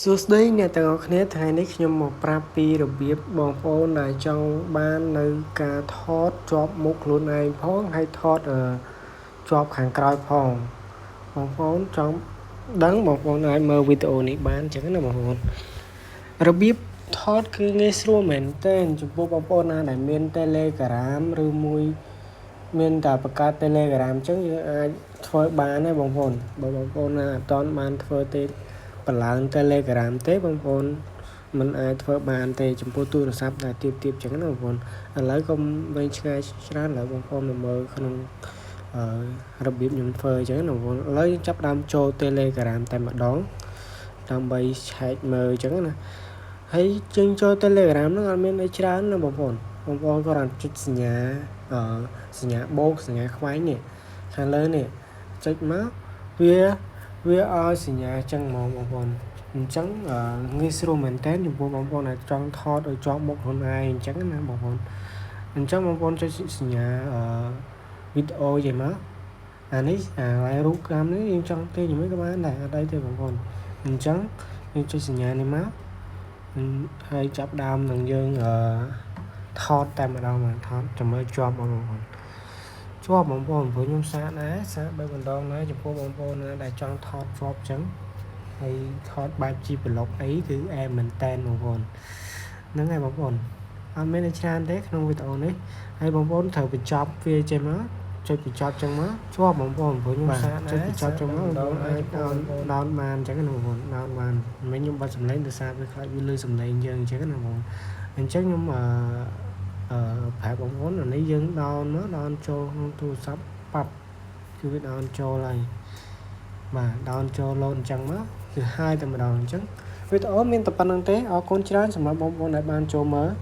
សួស្តីអ្នកទាំងអស់គ្នាថ្ងៃនេះខ្ញុំមកប្រាប់ពីរបៀបបងប្អូនដែលចង់បាននៅការថតជាប់មុខខ្លួនឯងផងហើយថតជាប់ខាងក្រោយផងបងប្អូនចង់ដឹងបងប្អូនអាចមើលវីដេអូនេះបានអញ្ចឹងណាបងប្អូនរបៀបថតគឺងាយស្រួលមែនទែនចំពោះបងប្អូនណាដែលមាន Telegram ឬមួយមានតែបង្កើត Telegram អញ្ចឹងយើងអាចធ្វើបានដែរបងប្អូនបើបងប្អូនណាអត់ទាន់បានធ្វើទេបន្ឡើង Telegram ទេបងប្អូនมันអាចធ្វើបានទេចំពោះទូរស័ព្ទដែលទៀបទៀបចឹងណាបងប្អូនឥឡូវកុំវែងឆ្ងាយច្រើនឥឡូវបងប្អូនមកមើលក្នុងអឺរបៀបខ្ញុំធ្វើអញ្ចឹងណាបងប្អូនឥឡូវចាប់ដើមចូល Telegram តែម្ដងដើម្បីឆែកមើលអញ្ចឹងណាហើយជើងចូល Telegram ហ្នឹងអត់មានអីច្រើនណាបងប្អូនបងប្អូនគ្រាន់ចុចសញ្ញាអឺសញ្ញាបូកសញ្ញាខ្វែងនេះខាងលើនេះចុចមកវាវាឲ្យសញ្ញាចឹងហ្មងបងប្អូនអញ្ចឹងងាយស្រួលមែនតើចំពោះបងប្អូនដែលចង់ថតឲ្យជាប់មុខខ្លួនឯងអញ្ចឹងណាបងប្អូនអញ្ចឹងបងប្អូនចុចសញ្ញាអឺវីដេអូយីមកអានេះអាឡៃរូបកម្មនេះយើងចង់ទាញជាមួយក៏បានដែរអត់អីទេបងប្អូនអញ្ចឹងយើងចុចសញ្ញានេះមកហើយចាប់ដើមនឹងយើងអឺថតតែម្ដងមកថតចាំមើលជាប់បងប្អូនជាប់បងប្អូនព្រោះខ្ញុំសាកដែរសាកបែបម្ដងដែរចំពោះបងប្អូនណាដែលចង់ថតជាប់អញ្ចឹងហើយថតបែបជាប្លុកអីគឺអែមមែនតែនបងប្អូនហ្នឹងហើយបងប្អូនអត់មានអីច្រើនទេក្នុងវីដេអូនេះហើយបងប្អូនត្រូវបញ្ចប់វាចេះមកចុចបញ្ចប់ចឹងមកជាប់បងប្អូនព្រោះខ្ញុំសាកចុចបញ្ចប់ចឹងមកបងប្អូនអាច down down បានអញ្ចឹងណាបងប្អូន down បានមិនខ្ញុំបិទសំឡេងដោយសារវាខ្លាចវាលឺសំឡេងយើងអញ្ចឹងណាបងអញ្ចឹងខ្ញុំអឺអឺប្រាប់បងប្អូនអានេះយើង down មក down ចូលក្នុងទូរស័ព្ទប៉ាប់គឺវា down ចូលហើយបាទ down ចូលលោតអញ្ចឹងមកគឺហើយតែម្ដងអញ្ចឹងវីដេអូមានតែប៉ុណ្្នឹងទេអរគុណច្រើនសម្រាប់បងប្អូនដែលបានចូលមើល។